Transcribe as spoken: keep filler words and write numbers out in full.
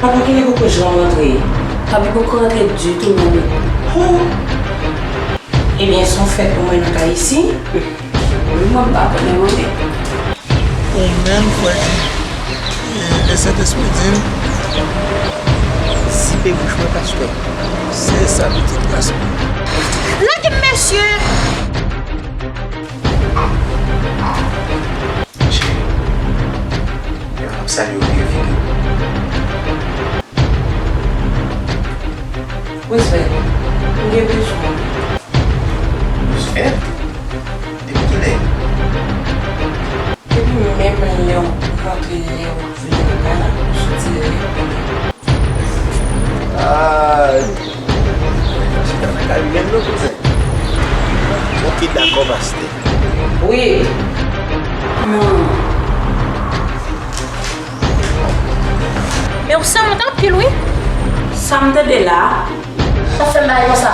Papa, kilè koko janm rantre? Papi poko rantre ditou, manmi. Ho! Ebyen, se yon fèt pou mwen nan kay isi. Wi, mwen pa konnen, manmi. Ou menm, frè, e, Lesentespri di m, zipe bouch mwen, pastè. Se sa pitit gason. Lage m, mesye! Cheri, m ap salye w vire figi w. Roosevelt, m gen bezwen w. Roosevelt? Depi kilè? Depi menm lè w rantre, lè w vini nan kay la, ou soti lè w vini. Ah, chita nan kay menm non, kouzen. Ok, dakò, pastè. Wi. Non. Men ou sanwont anpil, wi. Sa m tande la? Pa fè m bagay konsa.